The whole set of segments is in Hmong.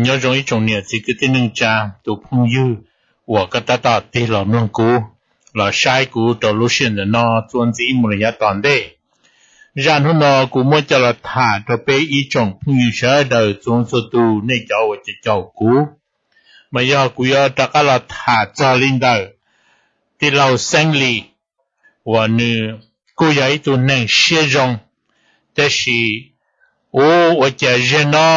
Nyob zoo ib tsoom niam txiv kwv tij neej tsa, tus phooj ywg uas koj tab tom tig los mloog kuv, los saib kuv rau lub sij hawm ntawm no txuas ntxiv mus rau yav tom ntej. Zaj hnub no kuv muab coj los tham rau peb ib tsoom phooj ywg sawv daws txhua txhua tus nej cov uas caum kuv. Mas yog kuv yuav rov qab los tham txog li ntawm tij laug Xeeb Lis uas nws kuj yog ib tug neeg siab zoo, tab sis ua cas zaum no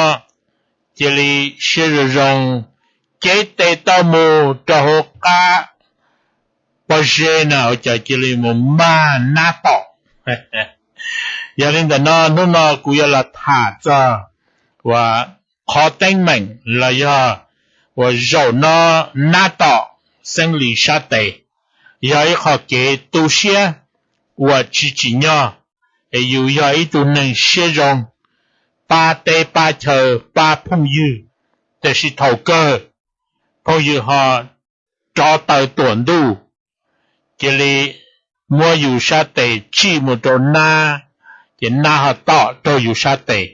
cia li siab zoo zoo, cev tes tau mus rau hauv qab pob zeb na ua cas cia li mus mag nab tom. Yog li ntawm no hnub no kuv yuav los tham txog uas qhov teeb meem los yog uas zaum no nab tom Xeeb Lis sab tes, yog ib qho kev tu siab uas tsis tsim nyog, es yus yog ib tug neeg siab zoo, pab teb pab chaw pab phooj ywg, tiam sis thaum kawg phooj ywg ho rov taw tuam ntuj, cia li muab yus sab tes tsij mus rau nab, ces nab ho tom raug yus sab tes.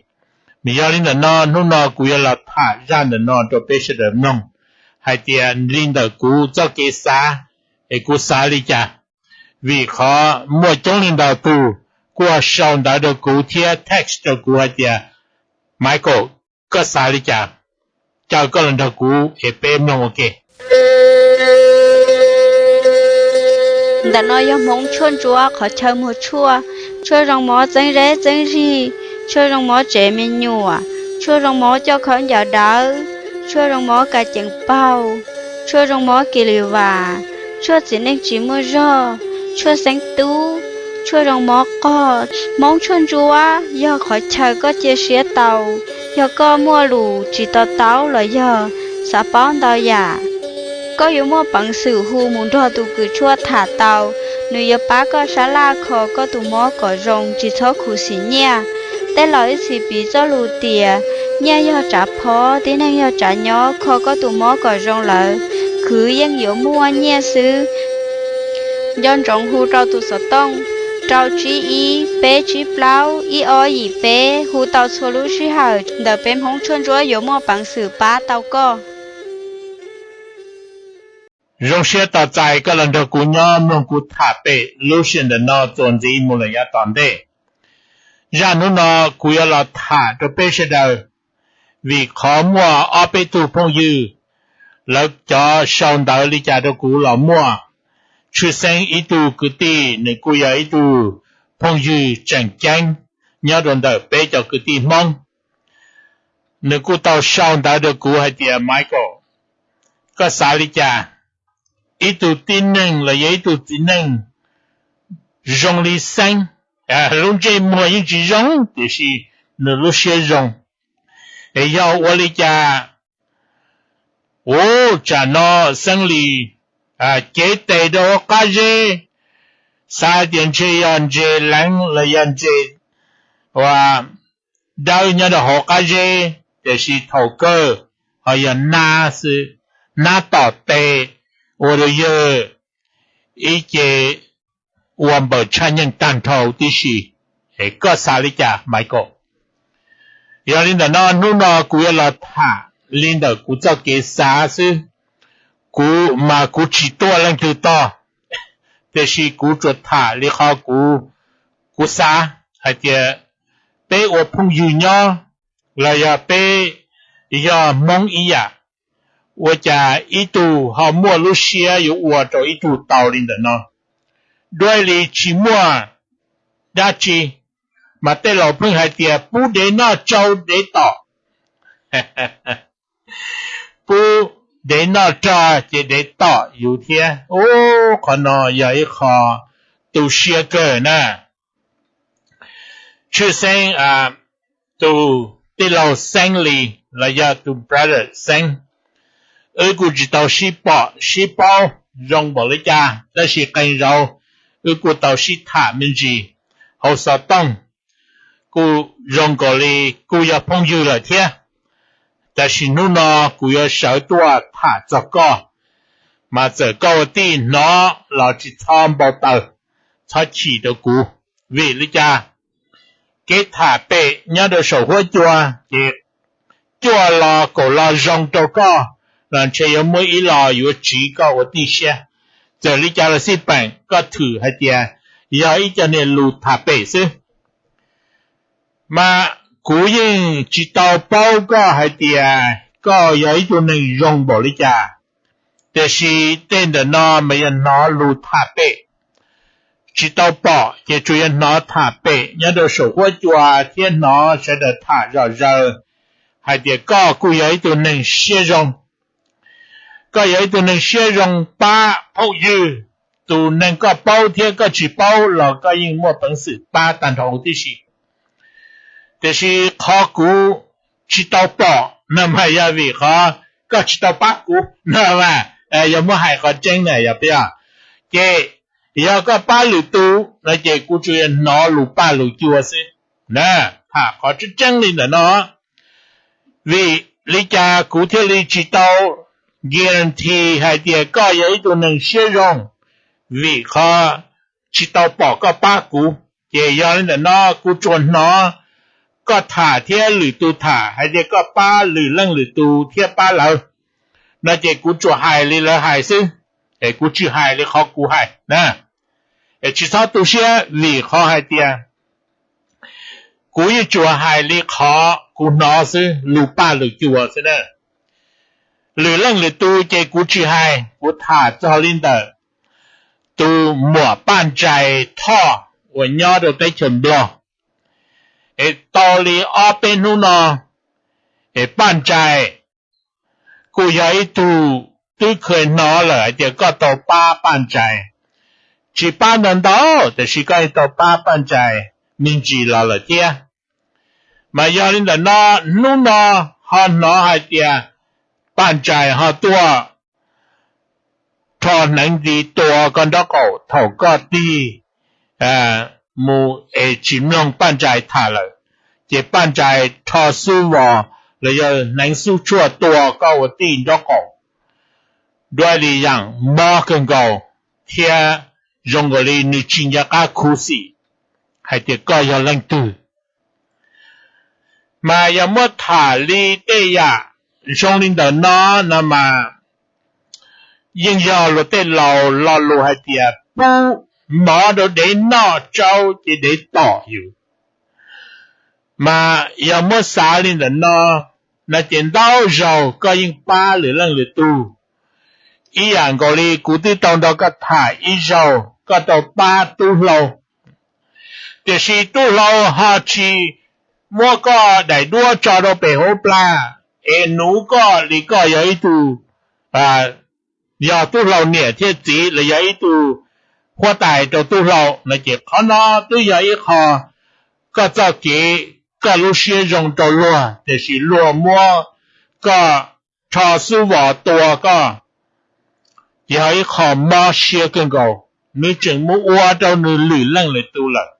Mas yog li ntawm no hnub no kuv yuav los tham zaj ntawm no rau peb sawv daws mloog, hais tias li ntawm kuv txoj kev xav, es kuv xav li cas. Vim qhov muaj coob leej ntau tug kuj sau ntawv rau kuv thiab text rau kuv hais tias, Michael, koj xav li cas? Caw koj los nrog kuv es peb mloog ua ke. Ntawm no yog Hmoob tshuaj ntsuab qhov chaw muag tshuaj. Tshuaj zoo mob txeeb zeb txeeb zig, tshuaj zoo mob tsev me nyuam, tshuaj zoo mob coj khaub ncaws dawb, tshuaj zoo mob ka ceev paug, tshuaj zoo mob kis lis vas, tshuaj txiv neej tsis muaj zog, tshuaj xeeb tub, tshuaj zoo mob qog. Hmoob tshuaj ntsuab yog qhov chaw koj cia siab tau. Yog koj muaj lus tsis to taub los yog xav paub ntau yam, koj yuav muaj peev xwm hu mus nrog tus kws tshuaj tham tau. Nws yuav pab koj sab laj kho koj tus mob kom zoo tsis txhob khuv xim nyiaj. Tej laus ib txhis piv txoj lus tias, nyiaj yog tsav phob, tib neeg yog tsav nyob, kho koj tus mob kom zoo lawm, khwv yeej yuav muaj nyiaj xwb. Nco ntsoov hu rau tus xov tooj rau tsib ib peb tsib plaub ib ob yim peb, hu tau txhua lub sij hawm ntawm peb Hmoob tshuaj ntsuab yuav muaj peev xwm pab tau koj. Zoo siab tos txais koj los nrog kuv nyob mloog kuv tham pem lub sij hawm ntawm no txuas ntxiv mus lawm yav tom ntej. Zaj hnub no kuv yuav los tham rau peb sawv daws, vim qhov muaj ob peb tug phooj ywg, lawv cov sau ntawv li cas rau kuv los muaj. Tshwj xeeb ib tug kwv tij, nws kuj yog ib tug phooj ywg tseem ceeb nyob rau ntawm peb cov kwv tij Hmoob. Nws kuj tau sau ntawv rau kuv hais tias, Michael, koj xav li cas? Ib tug tib neeg los yog ib tug txiv neej zoo li Xeeb, lub ntsej muag yeej tsis zoo tiam sis nws lub siab zoo, es yog ua li cas? Ua tsam no Xeeb Lis cev tes rau hauv qab zeb, xav tias ntshe yog ntses leev los yog ntses uas dawb nyob rau hauv qab zeb, tiam sis thaum kawg ho yog nab xwb, nab tom tes ua rau yawg ib ce ua npaws tshaj nyeej tag nrho tib si. Es koj xav li cas Michael? Yog li ntawm no hnub no kuv yuav los tham li ntawm kuv txoj kev xav xwb. Kuv mas kuv tsis tuaj leej twg tog, tiam sis kuv tsuas tham li qhov kuv, kuv xav hais tias peb ua phooj ywg nyob los yog peb yog Hmoob ib yam, ua cas ib tug ho muaj lub siab yuav ua rau ib tug tau li ntawm no? Dua li tsis muaj dab tsi, mas tej laus pheej hais tias pub dev noj tsau dev tom. Pub dev noj rog ces dev tom yus thiab. Ub, qhov no yog ib qho tu siab kawg na. Tshwj xeeb tus tij laug Xeeb Lis los yog tus brother Xeeb, wb kuj tsis tau sib pom sib paub zoo npaum li cas, tab sis qee zaus wb kuj tau sib tham me ntsis hauv xov tooj, kuj zoo nkaus li kuj yog phooj ywg lawm thiab. Tab sis hnub no kuv yuav sawv tuaj tham txog koj, mas txawm koj ua tij hnov los tsis txhob npau taws, txhob chim rau kuv. Vim li cas? Kev tham pem nyob rau saum huab cua ces cuaj los kaum los zoo rau koj, los ntshe yuav muaj ib los yuav tsiv koj ua tij siab. Txawm li cas los xij peem, koj thwm hais tias yog ib co niag lus tham pem xwb. Mas kuv yeej tsis tau paub koj hais tias koj yog ib tug neeg zoo npaum li cas, tiam sis tej ntawm no mas yog hnov lus tham pem, tsis tau pom ces tsuas yog hnov tham pem nyob rau saum huab cua thiab hnov sawv daws tham zom zaws hais tias koj kuj yog ib tug neeg siab zoo. Koj yog ib tug neeg siab zoo pab phooj ywg, tus neeg koj paub thiab koj tsis paub los koj yeej muaj peev xwm pab tag nrho huv tib si. Tiam sis qhov kuv tsis tau pom no mas yog vim qhov koj tsis tau pab kuv no mas, yog muab hais qhov tseeb na yog peb os. Ces yog koj pab lwm tus no ces kuv tsuas yog hnov lus paj lus cua xwb na, tham qhov tseeb tseeb li ntawm no. Vim li cas kuv thiaj li tsis tau guarantee hais tias koj yog ib tug neeg siab zoo? Vim qhov tsis tau pom koj pab kuv. Ces yog li ntawm no kuv tsuas hnov koj tham thiab lwm tus tham hais tias koj pab lwm leej lwm tus thiab pab lawv, no ces kuv tsuas hais li lawv hais xwb, es kuv tsis hais li qhov kuv hais na. Es tsis txhob tu siab vim qhov hais tias kuv yeej tsuas hais li qhov kuv hnov xwb, lus paj lus cua xwb na. Lwm leej lwm tus ces kuv tsis hais, kuv tham txog li ntawm tus muam Paj Ntsais Thoj uas nyob rau teb chaws Nplog. Es tau li ob peb hnub no, es Paj Ntsais kuj yog ib tug twb kheev hnov lawm hais tias koj tau pab Paj Ntsais, tsis pab ntau ntau tiam sis koj yeej tau pab Paj Ntsais me ntsis los lawm thiab. Mas yog li ntawm no, hnub no ho hnov hais tias Paj Ntsais ho tuaj rho hneev nti tua koj nraub qaum thaum koj tig mus es tsis mloog Paj Ntsais tham lawm, ces Paj Ntsais rho xub vos los yog hneev xub tshuaj tua koj ua tij nraub qaum, dua li yam mob kawg nkaus, thiab zoo nkaus li nws tsis nco qab khuv xim hais tias koj yog leej twg. Mas yog muab tham li tej yam zoo li ntawm no no mas yeej yog luag tej laus lo lus hais tias pub mov rau dev noj, tsau ces dev tom yus. Mas yog muab xav li ntawm no, no ces ntau zaus koj yeej pab lwm leej lwm tug. Ib yam nkaus li kuv twb tau nrog koj tham ib zaug, koj tau pab tub hlau, tiam sis tub hlau ho tsis muab koj daim duab tso rau pem hauv plag es nuv koj li koj yog ib tug, yog tub hlau niam thiab txiv los yog ib tug huab tais rau tub hlau no ces qhov no twb yog ib qho koj txoj kev, koj lub siab zoo rau luag, tiam sis luag muab koj rho xub vos tua koj, ces yog ib qho mob siab kawg nkaus, nws tseem mus ua rau nws lwm leej lwm tus lawm.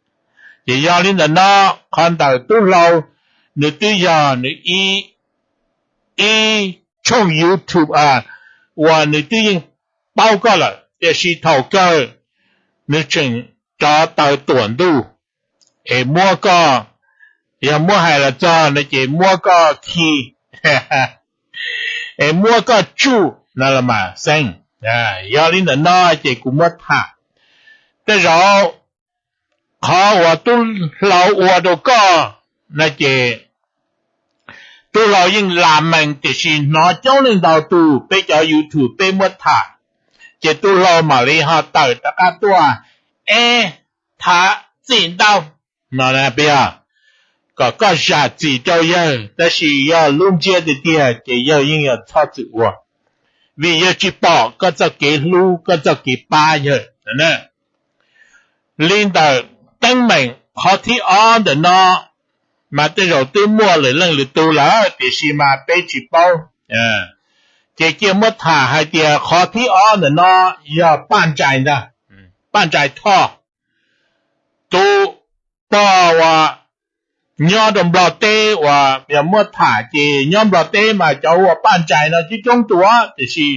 Ces yog li ntawm no, qhov ntawm tub hlau, nws twb yog nws ib, ib tshooj YouTube uas nws twb yeej paub koj lawm, tiam sis thaum kawg nws tseem rov taw tuam ntuj es muab koj, yog muab hais los txog no ces muab koj khi, es muab koj tsuj no los mas xeeb. Yog li ntawm no ces kuv muab tham, tej zaum qhov uas tub hlau ua rau koj no ces tub hlau yeej lam mees, tiam sis hnov coob leej ntau tus peb cov YouTube peb muab tham, ces tub hlau mam li ho tawm rov qab tuaj, eb, tham txim ntau no, peb yog kom koj zam txim rau yawg, tab sis yog lub ntsiab tiag tiag ces yawg yeej yog txhob txwm ua, vim yawg tsis pom koj txoj kev hlub, koj txoj kev pab yawg. Li ntawm teeb meem qhov thib ob ntawm no, mas tej zaum twb muaj lwm leej lwm tus lawm, tiam sis mas peb tsis paub. Ces cia muab tham hais tias qhov thib ob ntawm no yog Paj Ntsais ntag, Paj Ntsais Thoj, tus pog uas nyob rau Nplog teb uas yog muab tham ces nyob Nplog teb mas cov hu ua Paj Ntsais no coob coob tus, tiam sis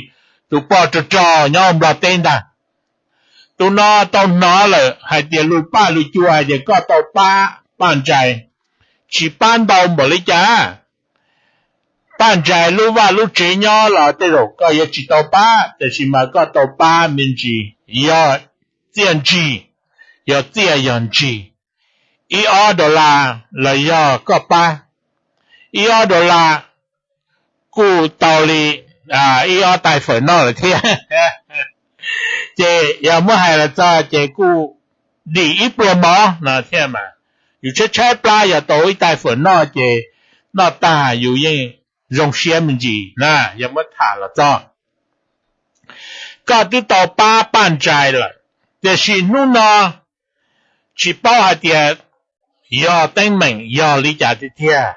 tus pog rog rog nyob Nplog teb ntag. Tus no tau hnov lawm hais tias lus paj lus cua hais tias koj tau pab Paj Ntsais, tsis pab ntau npaum li cas, Paj Ntsais lub vaj lub tsev nyob los tej zaum koj yuav tsis tau pab, tiam sis mas koj tau pab me ntsis, yog txiaj ntsig, yog txiaj yog ntsig, ib ob dollar los yog koj pab ib ob dollar kuj tau li ib ob tais fawm noj lawm thiab. Ces yog muab hais los txog ces kuj dim ib pluag mov no thiab mas, yus tshaib tshaib plab yog tau ib tais fawm noj ces noj tag yus yeej zoo siab me ntsis na, yog muab tham los txog. Koj twb tau pab Paj Ntsais lawm, tiam sis hnub no tsis paub hais tias yog teeb meem yog li cas tiag tiag,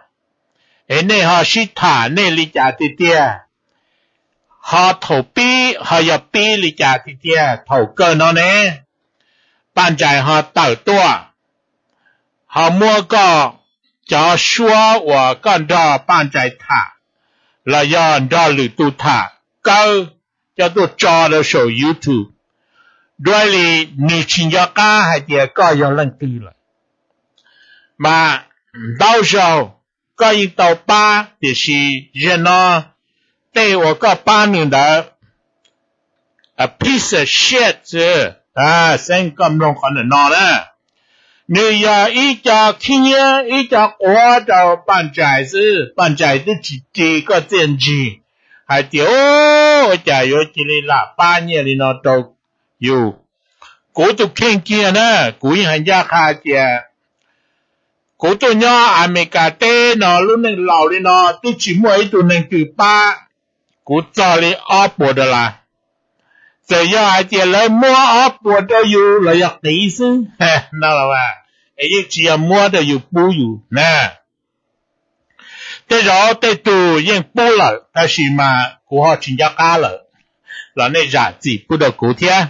es nej ho sib tham nej li cas tiag tiag, ho thaum pib ho yog pib li cas tiag tiag. Thaum kawg no ne, Paj Ntsais ho tawm tuaj, ho muab koj cov suab uas koj nrog Paj Ntsais tham los yog nrog lwm tus tham, kawb coj tuaj tso rau saum YouTube, duab li nws tsis nco qab hais tias koj yog leej twg lawm. Mas ntau zaug koj yeej tau pab, tiam sis zaum no tej uas koj pab nws ntawd, a piece of shit xwb. Xeeb, koj mloog qhov ntawm no na, nws yog ib co khib nyiab ib co quav rau Paj Ntsais xwb. Paj Ntsais twb tsis ris koj txiaj ntsig hais tias, ua cas yuav cia li lam pab nyiaj li no rau yus. Kuv tus kheej kiag na, kuv yeej hais ncaj qha tias kuv tuaj nyob Amelikas teb no lub neej laus li no twb tsis muaj ib tug neeg twg pab kuv txog li ob puas dollar. Txawm yog hais tias lawv muab ob puas rau yus los yog qiv xwb no, es yeej tsis yog muab rau yus pub yus na. Tej zaum tej tug yeej pub lawm tab sis mas kuv ho tsis nco qab lawm, los nej zam txim pub rau kuv thiab.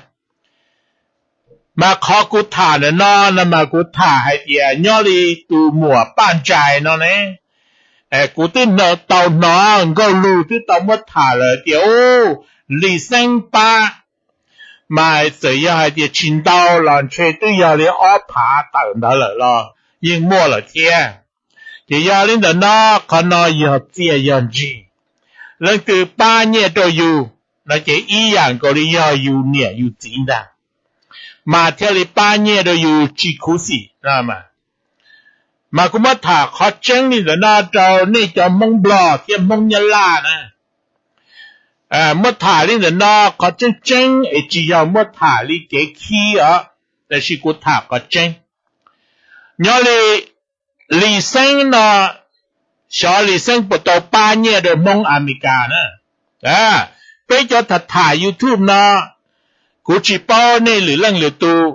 Mas qhov kuv tham ntawm no no mas kuv tham hais tias nyob li tus muam Paj Ntsais no ne, kuv twb tau hnov nkauj lug twb tau muab tham lawm tias, u, Lis Xeeb pab, mas txawm yog hais tias tsis ntau los ntshe twb yog li ob phav tawm ntawd lawm los yeej muaj lawm thiab. Ces yog li ntawm no, qhov no yog txiaj yog ntsig. Leej twg pab nyiaj rau yus no ces ib yam nkaus li yog yus niam yus txiv ntag, mas thiaj li pab nyiaj rau yus tsis khuv xim. Mas kuv muab tham qhov tseeb li ntawm no rau nej cov Hmoob Nplog thiab Hmoob Nyab Laj na. Muab tham li ntawm no qhov tseeb tseeb es tsis yog muab tham li kev khib os, tab sis kuv tham qhov tseeb. Nyob li Lis Xeeb no, xyov Lis Xeeb puas tau pab nyiaj rau Hmoob Amelikas na. Peb cov tham tham YouTube no, kuv tsis paub nej lwm leej lwm tus,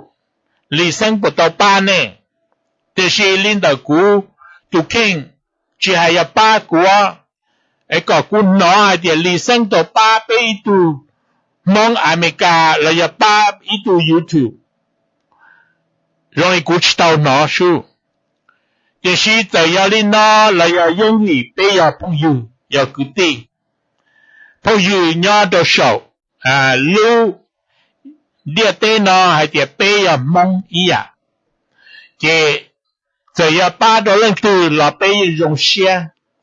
Lis Xeeb puas tau pab nej, tiam sis li ntawm kuv tus kheej, tsis hais yog pab kuv, es kom kuv hnov hais tias Lis Xeeb tau pab peb ib tug Hmoob Amelikas los yog pab ib tug YouTube, zoo li kuv tsis tau hnov sub. Tiam sis txawm yog li no los yog yeej vim peb yog phooj ywg yog kwv tij, phooj ywg nyob rau saum lub ntiaj teb no hais tias peb yog Hmoob ib yam, ces txawm yog pab rau leej twg los peb yeej zoo siab,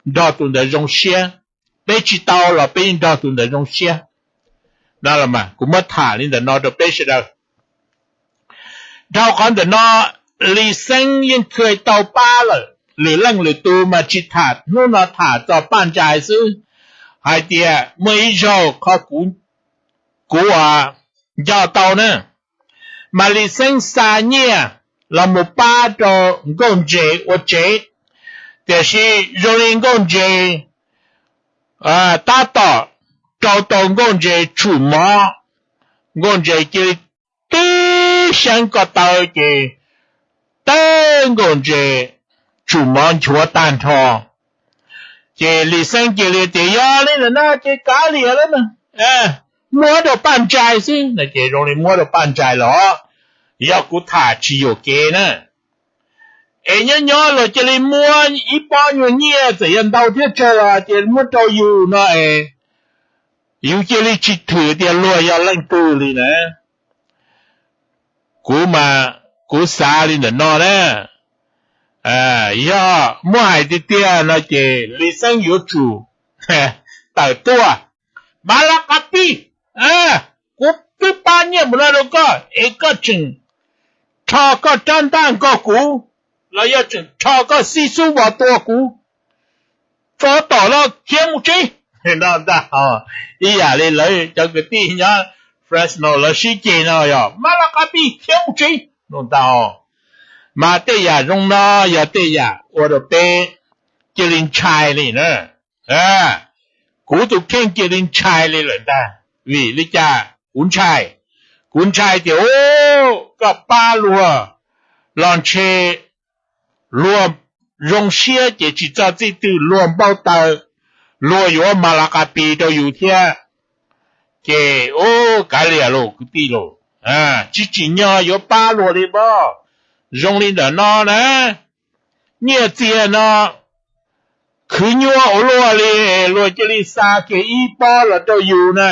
nrog tus ntawd zoo siab, peb tsis tau los peb yeej nrog tus ntawd zoo siab. No los mas kuv muab tham li ntawm no rau peb sawv daws. Dhau qhov ntawm no, Lis Xeeb yeej kha tau pab lawm, lwm leej lwm tus mas tsis tham, hnub no tham txog Paj Ntsais xwb, hais tias muaj ib zaug qhov kuv nco tau na, mas Lis Xeeb xa nyiaj los mus pab rau Nkauj Ntses ua tsev, tiam sis zoo li Nkauj Ntses tab tom rau tau Nkauj Ntses tshum mov, Nkauj Ntses cia li tib xyeeb ko taw ces tawb Nkauj Ntses tshum mov nchuav tag nrho. Ces Lis Xeeb cia li tias yog li ntawm no ces kav liam lawm na, muab rau Paj Ntsais xwb no ces zoo li muab rau Paj Ntsais los yog kuv tham tsis yuam kev na. Es nyob nyob los cia li muab ib pob nyuag nyiaj txawm yog ntau thiab tsawg los cia li muab rau yus no es yus cia li tsis thwm tias luag yog leej twg li na. Kuv mas kuv xav li ntawm no na, yog muab hais tiag tiag no ces Lis Xeeb yuav tsum tawm tuaj, Malakabi, kuv twb pab nyiaj mus no rau koj es koj tseem rho koj rab ntaj nkaug kuv, los yog tseem rho koj xib xub vos tua kuv, tsov tom no khiav mus tsev no ntag. Ib yam li lawv cov kwv tij nyob Fresno lawv sib ceg no yog Malakabi khiav mus tsev no ntag. Mas tej yam zoo no yog tej yam ua rau peb cia li ntshai li na. Kuv tus kheej cia li ntshai li lawm ntag. Vim li cas kuv ntshai? Kuv ntshai tias, u, koj pab luag los ntshe luag zoo siab ces tsis txog txij twg luag npau taws, luag yuav Malakabi rau yus thiab. Ces, u, kav liam lauj kwv tij lauj, tsis tsim nyog yuav pab luag li pob. Zoo li ntawm no na, nyiaj txiag no khwv nyuaj ua luaj li, luag cia li xa kiag ib pob los rau yus na.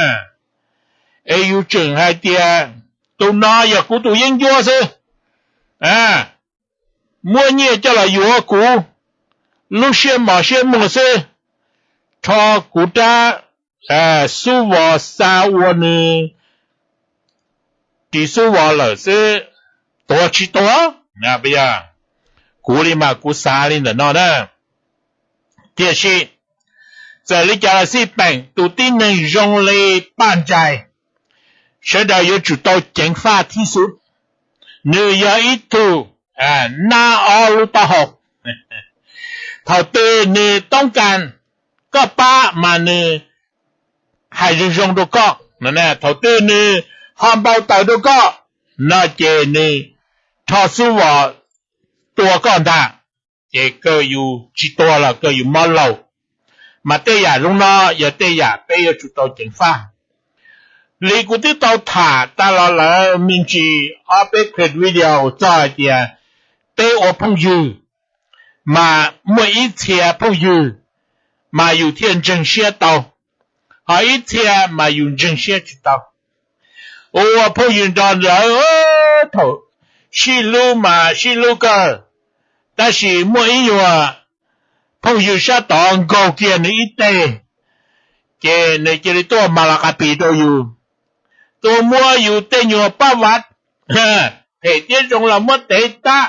Es yus tseem hais tias tus no yog kuv tus yeeb ncuab xwb, muab nyiaj coj los yuav kuv lub siab mos siab muag xwb, rho kuv rab xub vos xa ua nws ris xub vos lawm xwb, tuag tsis tuag? Kuv li mas kuv xav li ntawm no na. Tiam sis txawm li cas los xij peem tus tib neeg zoo li Paj Ntsais, sawv daws yuav tsum tau ceev faj thib xub. Nws yog ib tug nab ob lub taub hau. Thaum twg nws toob kas koj pab mas nws hais zoo zoo rau koj, thaum twg nws ho npau taws rau koj no ces nws rho xub vos tua koj ntag. Ces kawg yus tsis tuag los kawg yus mob laus. Mas tej yam zoo no yog tej yam peb yuav tsum tau ceev faj. Li kuv twb tau tham tas los lawm me ntsis ob peb clip video txog hais tias peb ua phooj ywg mas muaj ib txhia phooj ywg mas yus thiaj ntseeg siab tau, ho ib txhia mas yus ntseeg siab tsis tau. Ua phooj ywg nrog lawv thaum sib hlub mas sib hlub kawg, tab sis muaj ib nyuag phooj ywg sab tod nkaug kiag nws ib teg, ces nws cia li tuaj Malakabi rau yus, tuaj muab yus tej nyuag pab vav, phem thiab zoo los muab tev tag,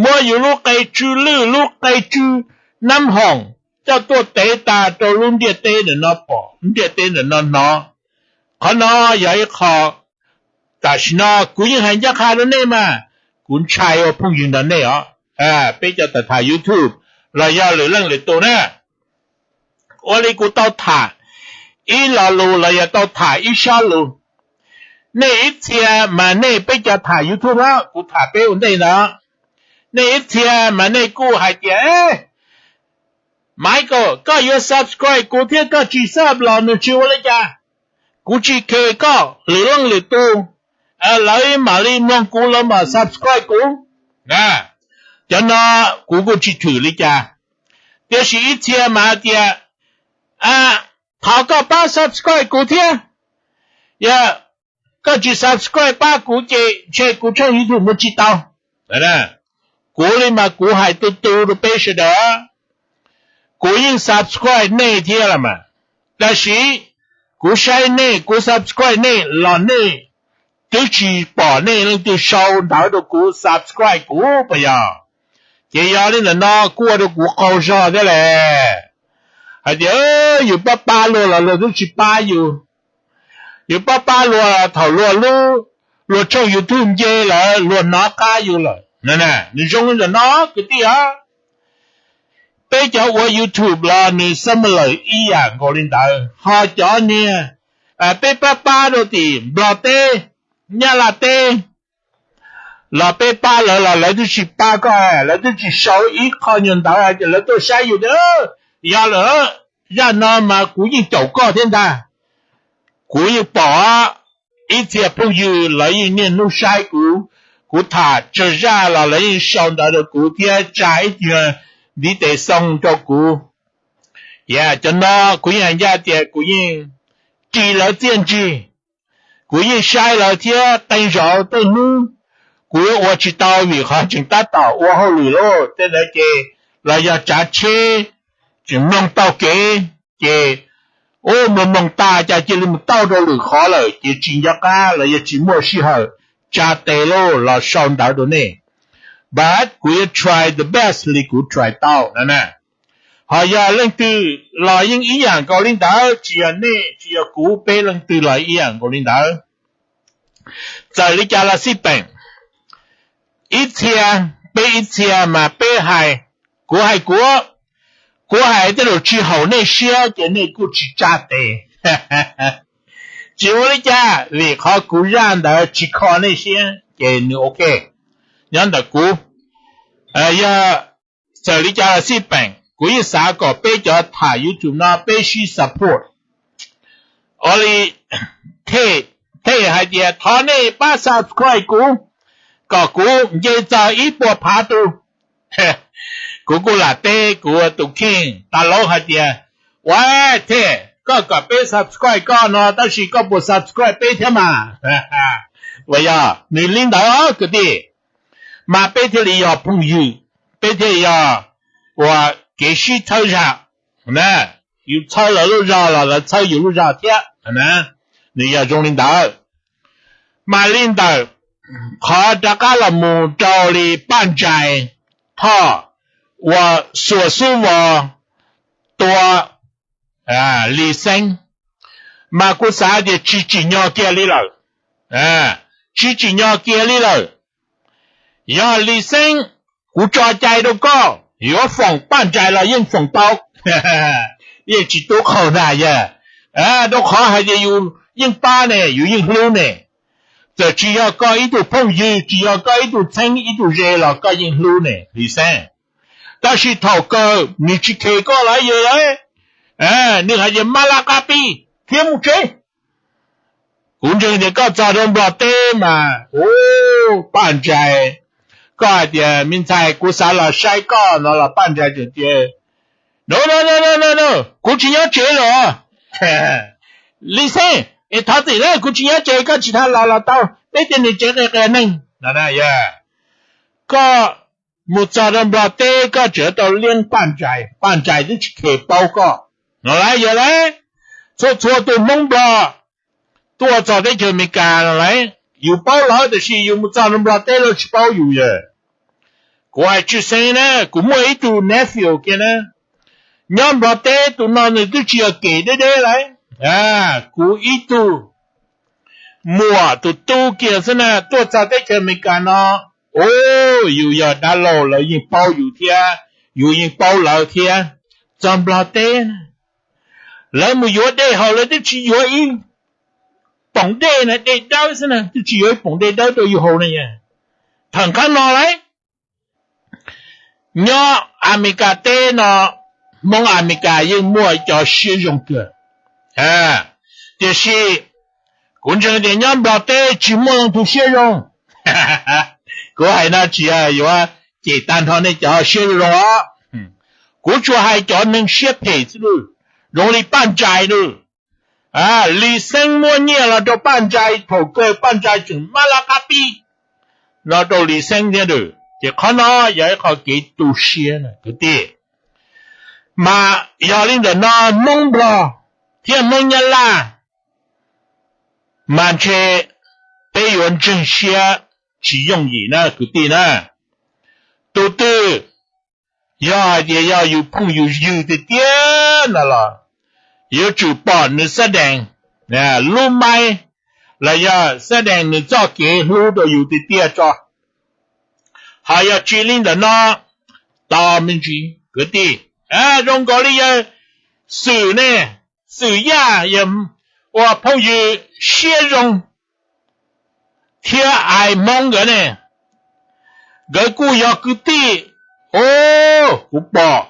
muab yus lub qe tsw lwj lub qe tsw nab hoom coj tuaj tev tag rau lub ntiaj teb ntawm no pom, lub ntiaj teb ntawm no hnov. Qhov no yog ib qho tam sim no kuv yeej hais ncaj qha rau nej mas, kuv ntshai ua phooj ywg nrog nej os, peb cov tham YouTube los yog lwm leej lwm tus na. Ua li kuv tau tham ib lo lus los yog tau tham ib sob lus, nej ib txhia mas nej peb cov tham YouTube na, kuv tham peb ua ntej ntawd, nej ib txhia mas nej kuj hais tias, Michael, koj yuav subscribe kuv thiab koj tsis sub los nws tsis ua li cas. Kuv tsis khe koj, lwm leej lwm tus lawv mam li mloog kuv, lawv mam subscribe kuv. Cov no kuv kuj tsis thwm li cas. Tiam sis ib txhia mas hais tias, thov koj pab subscribe kuv thiab, yog koj tsis subscribe pab kuv ces ntshe kuv tshooj YouTube mus tsis tau. Kuv li mas kuv hais tu tu rau peb sawv daws, kuv yeej subscribe nej thiab los mas, tab sis kuv saib nej, kuv subscribe nej los nej twb tsis pom nej leej twg sau ntawv rau kuv subscribe kuv puas yog? Ces yog li ntawm no kuj ua rau kuv qaug zog thiab las. Hais tias yus pab pab luag los luag twb tsis pab yus, yus pab pab luag thaum luag lub, luag tshooj YouTube nce lawm luag hnov qab yus lawm. Nws zoo li ntawm no kwv tij os. Peb cov ua YouTube los nws similar ib yam nkaus li ntawd, ho cov niag peb pab pab rau tim Nplog teb, Nyab Laj teb los peb pab lawv los lawv twb tsis pab koj, lawv twb tsis sau ib qho nyuag ntawv hais tias lawv tuaj saib yus tias yog lawm, zaj no mas kuv yeej caum koj thiab ntag. Kuv yeej pom ib txhia phooj ywg lawv yeej niaj hnub saib kuv, kuv tham tsawg zaj los lawv yeej sau ntawv rau kuv thiab tsa ib nyuag ntiv tes xoo rau kuv. Yog cov no kuv yeej hais ncaj tias kuv yeej ris lawv txiaj ntsig, kuv yeej saib lawv thiab qee zaus tej hnub kuv yuav ua tsis tau vim qhov tseem tab tom ua hauj lwm lauj, tej ntawd ces los yog tsav tsheb, tseem mloog tau kev, ces ub, mus mloog tas cas cia li mus tauj rau lwm qhov lawm, ces tsis nco qab los yog tsis muaj sij hawm tsa tes los los sau ntawv rau nej. But kuv yuav try the best li kuv try tau no na. Ho yog leej twg los yeej ib yam nkaus li ntawd, tsis yog nej tsis yog kuv, peb leej twg los ib yam nkaus li ntawd. Txawm li cas los xij peem, ib txhia, peb ib txhia mas peb hais, kuv hais kuv, kuv hais tej lus tsis haum nej siab ces nej kuj tsis tsa tes. Tsis ua li cas, vim qhov kuv zaj ntawd tsis kho nej siab ces nws ok. Nyob ntawm kuv, yog txawm li cas los xij peem, kuv yeej xav kom peb cov tham YouTube no peb sib support. Ua li Thej, Thej hais tias thov nej pab subscribe kuv, kom kuv nce txog ib puas phav tus. Kuv kuj lam teb kuv tus kheej Tav Laub hais tias, ua Thej, koj kom peb subscribe koj no tab sis koj puas subscribe peb thiab mas? Uas yog nws li ntawd os kwv tij, mas peb thiaj li yog phooj ywg, peb thiaj li yog uas kev sib txhawb zog na. Yus txhawb lawv lub zog los lawv txhawb yus lub zog thiab na. Nws yog zoo li ntawd. Mas li ntawd, qhov rov qab los mus rau li Paj Ntsais Thoj uas xuas xub vos tua Lis Xeeb, mas kuv xav tias tsis tsim nyog kiag li lawm. Tsis tsim nyog kiag li lawm. Yog Lis Xeeb, kuv tso cai rau koj, yuav foom Paj Ntsais los yeej foom tau. Yeej tsis tub qaug na yog, rau qhov hais tias yus yeej pab ne, yus yeej hlub ne. Txawm tsis yog koj ib tug phooj ywg, tsis yog koj ib tug txheeb ib tug ze los koj yeej hlub ne Lis Xeeb. Tab sis thaum kawg nws tsis khes koj los yog lawm, nws hais tias mab lab qab pib thiab mus tsev. Kuv ntseeg tias koj txog rau Nplog teb mas, ub, Paj Ntsais, koj hais tias me ntxhais kuv xav los saib koj no los Paj Ntsais tseem tias, no no no no no, kuv tsis nyob tsev lawm. Lis Xeeb, es thov txim na, kuv tsis nyob tsev, koj tsis tau los los tau, peb tej niag tsev qias qias neeg no. Koj mus txog rau Nplog teb koj tseem tau liab Paj Ntsais, Paj Ntsais twb tsis khes paub koj no lauj. Yog lauj, txhua txhua tus Hmoob Nplog tuaj txog teb chaws Amelikas no lauj, yus paub lawv tiam sis yus mus txog rau Nplog teb lawv tsis paub yus yog. Kuv hais tshwj xeeb na, kuv muaj ib tug nephew kiag na, nyob Nplog teb, tus no nws twb tsis yog kev deb deb lauj. Kuv ib tug muam tus tub kiag xwb na tuaj txog teb chaws Amelikas no, ub, yus yog dab laug lawv yeej paub yus thiab, yus yeej paub lawv thiab. Txog Nplog teb na, lawv mus yuav dej haus lawv twb tsis yuav ib poom dej na, dej dawb xwb na, twb tsis yuav ib poom dej dawb rau yus haus na yog. Thaum qab no lauj, nyob Amelikas teb no, Hmoob Amelikas yeej muaj cov siab zoo kawg, tiam sis kuv ntseeg tias nyob Nplog teb tsis muaj leej twg siab zoo. Kuv hais no tsis yog yuav cem tag nrho nej cov siab zoo os. Kuv tsuas hais cov neeg siab phem xwb lauj, zoo li Paj Ntsais lauj. Lis Xeeb muab nyiaj los rau Paj Ntsais, thaum kawg Paj Ntsais tseem mab lab qab pib los rau Lis Xeeb thiab lauj. Ces qhov no yog ib qho kev tu siab na kwv tij. Mas yog li ntawm no Hmoob Nplog thiab Hmoob Nyab Laj, mas ntshe peb yuav ntseeg siab tsis yooj yim na kwv tij na. Tus twg yog hais tias yog yus phooj yus ywg tiag tiag no los yuav tsum pom nws xab dees lub maib los yog xab dees nws txoj kev hlub rau yus tiag tiag tso. Ho yog tsis li ntawm no, tos me ntsis kwv tij, zoo nkaus li yawg Xwm ne, Xwm Yaj, yawg ua phooj ywg siab zoo thiab Ais Hmoob nkawd ne, nkawd kuj yog kwv tij. O, kuv pom,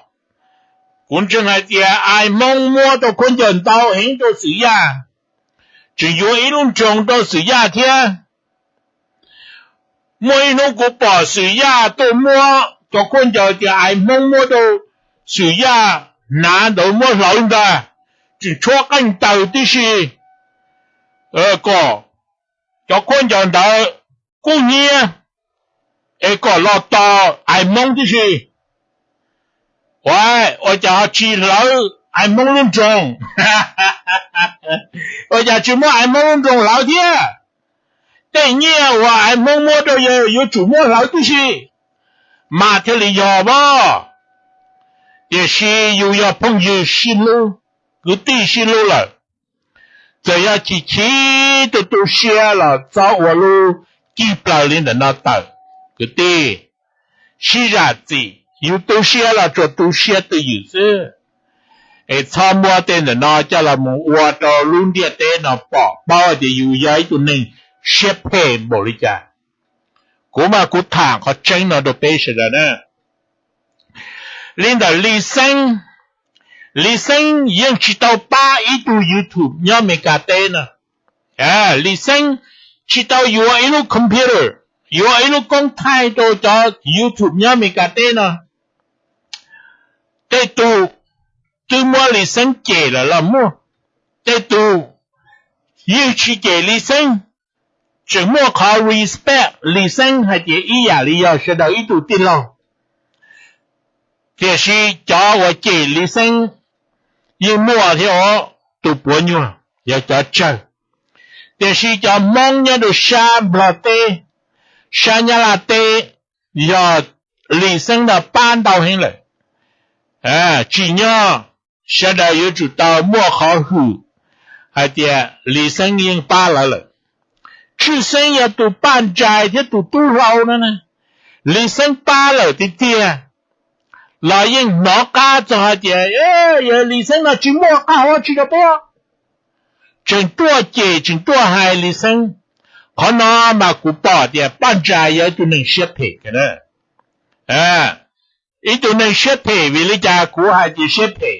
kuv ntseeg hais tias Ais Hmoob muab rau khaub ncaws ntau heev rau Xwm Yaj, tseem yuav ib lub nroog rau Xwm Yaj thiab. Muaj ib hnub kuv pom Xwm Yaj tuaj muab cov khaub ncaws tias Ais Hmoob muab rau Xwm Yaj hnav ntawd muab hlawv ntag, tseem tshuab qeej taws tib si, kom cov khaub ncaws ntawd kub hnyiab es kom los tos Ais Hmoob tib si. Ua, ua cas ho tsis hlawv Ais Hmoob lub nroog? Ua cas tsis muab Ais Hmoob lub nroog hlawv thiab? Tej nyiaj uas Ais Hmoob muab rau yawg yuav tsum muab hlawv tib si, mas thiaj li yog as. Tiam sis yus yog phooj ywg sib hlub, kwv tij sib hlub lawm, txawm yog chim chim tu tu siab los txhob ua lub cig plaws li ntawm no tawm, kwv tij. Sib zam txim, yus tu siab los tsuas tu siab twj ywm xwb, es txhob muab tej ntawm no coj los mus ua rau lub ntiaj teb no pom paub tias yus yog ib tug neeg siab phem npaum li cas. Kuv mas kuv tham qhov tseeb no rau peb sawv daws na. Li ntawm Lis Xeeb, Lis Xeeb yeej tsis tau pab ib tug YouTube nyob Amelikas teb no. Lis Xeeb tsis tau yuav ib lub computer, yuav ib lub koob thaij rau cov YouTube nyob Amelikas teb no. Tej tug twb muab Lis Xeeb cem lawm los muaj, tej tug yeej tsis cem Lis Xeeb, tseem muaj qhov respect Lis Xeeb hais tias ib yam li yog sawv daws ib tug tij laug. Tiam sis cov uas cem Lis Xeeb yeej muaj thiab os, tus puav nyuag yog cov tsawg. Tiam sis cov Hmoob nyob rau sab Nplog teb, sab Nyab Laj teb, yog Lis Xeeb no pab ntau heev lawm. Tsim nyog sawv daws yuav tsum tau muaj qhov hwm hais tias Lis Xeeb yeej pab lawv lawm. Tshwj xeeb yog tus Paj Ntsais thiab tus tub hlau no, Lis Xeeb pab lawm tiag tiag, los yeej hnov qab txog hais tias yog Lis Xeeb no tsis muaj qab hau tsis rau peb. Tseem tuaj cem tseem tuaj hais Lis Xeeb. Qhov no mas kuv pom tias Paj Ntsais yog ib tug neeg siab phem. Ib tug neeg siab phem vim li cas kuv hais tias siab phem?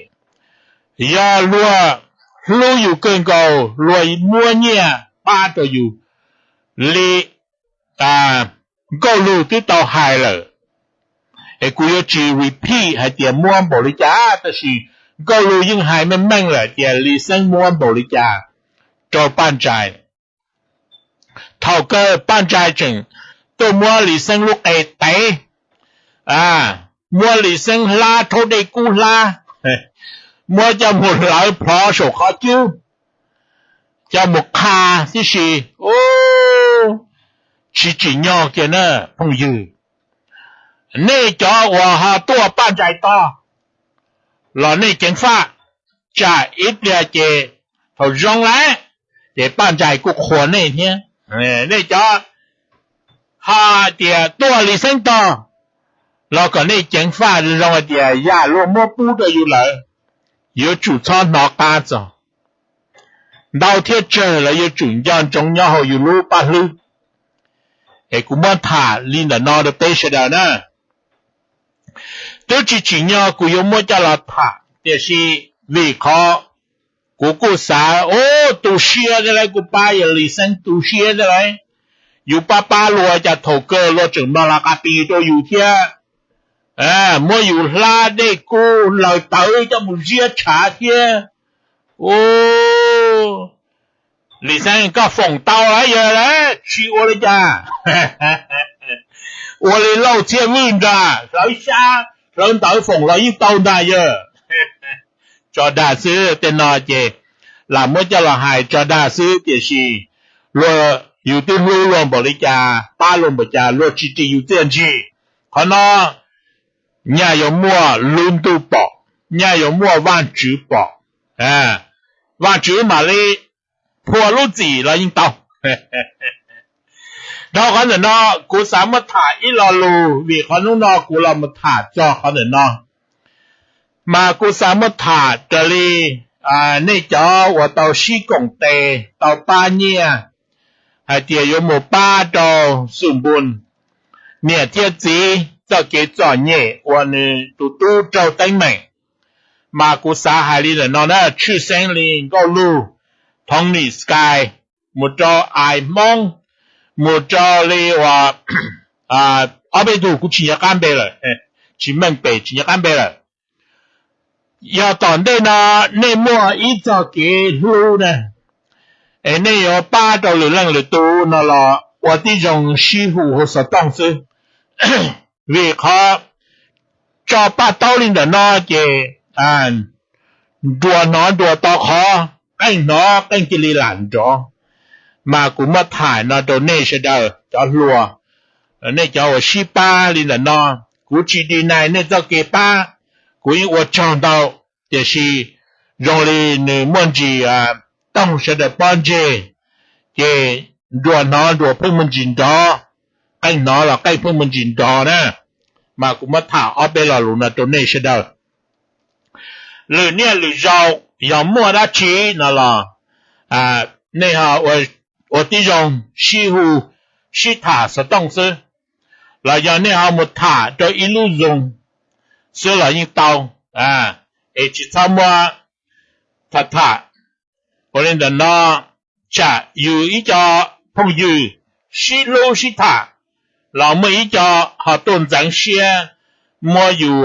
Yog luag hlub yus kawg nkaus luag muab nyiaj pab rau yus li Nkauj Lug twb tau hais lawm, es kuv yuav tsis repeat hais tias muab npaum li cas, tab sis Nkauj Lug yeej hais meej meej lawm tias Lis Xeeb muab npaum li cas rau Paj Ntsais. Thaum kawg Paj Ntsais tseem tuaj muab Lis Xeeb lub qe tev, muab Lis Xeeb hlab rhaub dej kub hlab, muab coj mus hlawv plhov saum qhov cub, coj mus qha tib si. Tsis tsim nyog kiag na phooj ywg. Nej cov uas ho tuaj Paj Ntsais tog los nej ceev faj, tsam ib pliag ces thaum zoo lawm ces Paj Ntsais kuj qhuas nej thiab. Nej cov ho tias tuaj Lis Xeeb tog los kom nej ceev faj zoo hais tias yam luag muab pub rau yus lawm, yuav tsum txhob hnov qab txog. Ntau thiab tsawg lawv yuav tsum nco ntsoov nyob hauv yus lub paj hlwb. Es kuv muab tham li ntawm no rau peb sawv daws na. Twb tsis tsim nyog kuv yuav muab coj los tham, tiam sis vim qhov kuv kuj xav, o, tu siab thiab lauj, kuv pab yawg Lis Xeeb tu siab thiab lauj. Yus pab pab luag cas thaum kawg luag tseem mloog los qa pi rau yus thiab, muab yus hlab dej kub laws tawv coj mus ziab tshav thiab. Lis Xeeb, koj foom tau lawm yawg, tsis ua li cas. Ua li Lauj Txhiaj Vwj nrag, hlawv xyab hlawv ntawv foom los yeej tau ntag yawg. Tso dag xwb, tej no ces lam muab coj los hais tso dag xwb, tiam sis luag, yus twb hlub luag npaum li cas, pab luag npaum cas, luag tsis ris yus txiaj ntsig. Qhov no nyaj yuav muaj lub ntuj pom, nyaj yuav muaj Vajtswv pom. Vajtswv mam li phua lub txim los yeej tau. Dhau qhov ntawm no kuv xav muab tham ib lo lus, vim qhov hnub no kuv los mus tham txog qhov ntawm no, mas kuv xav muab tham raws li nej cov uas tau sib koom tes tau pab nyiaj hais tias yuav mus pab rau Xum Npun niam thiab txiv txoj kev txom nyem uas nws tus tub raug teeb meem. Mas kuv xav hais li ntawm no na, tshwj xeeb li Nkauj Lug, Thoob Nim Sky, mus rau Ais Hmoob, mus rau li uas ob peb tug kuv tsis nco qab npe lawm, tsis meej pem tsis nco qab npe lawm. Yog tom ntej no nej muaj ib txoj kev hlub na, es nej yuav pab rau lwm leej lwm tus no los ua tib zoo sib hu hauv xov tooj xwb. Vim qhov tso paj taub li ntawm no ces nruas hnov nruas to qhov, qeej hnov qeej cia li lam nrov. Mas kuv muab tham no rau nej sawv daws cov hluas, nej cov uas sib pab li ntawm no, kuv tsis deny nej txoj kev pab, kuv yeej ua tsaug ntau, tiam sis zoo li nws muaj ntsis toog sawv daws pob ntseg, ces nruas hnov nruas pheej muaj ntsis nrov, qeej hnov los qeej pheej muaj ntsis nrov na. Mas kuv muab tham ob peb lo lus no rau nej sawv daws. Lwm niaj lwm zaus yog muaj dab tsi no los nej ho ua tib zoo sib hu sib tham xov tooj xwb, los yog nej ho mus tham rau ib lub Zoom xwb los yeej tau, es tsis txhob muab tham tham. Ua li ntawm no, tsam yus ib co phooj ywg sib hlub sib tham los muaj ib co ho tuaj ntxeev siab muab yus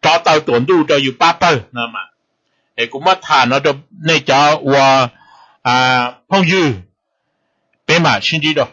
rov taw tuam ntuj rau yus pab pawg no. Es kuv muab tham no rau nej cov uas phooj ywg, peb mam sib ntsib dua.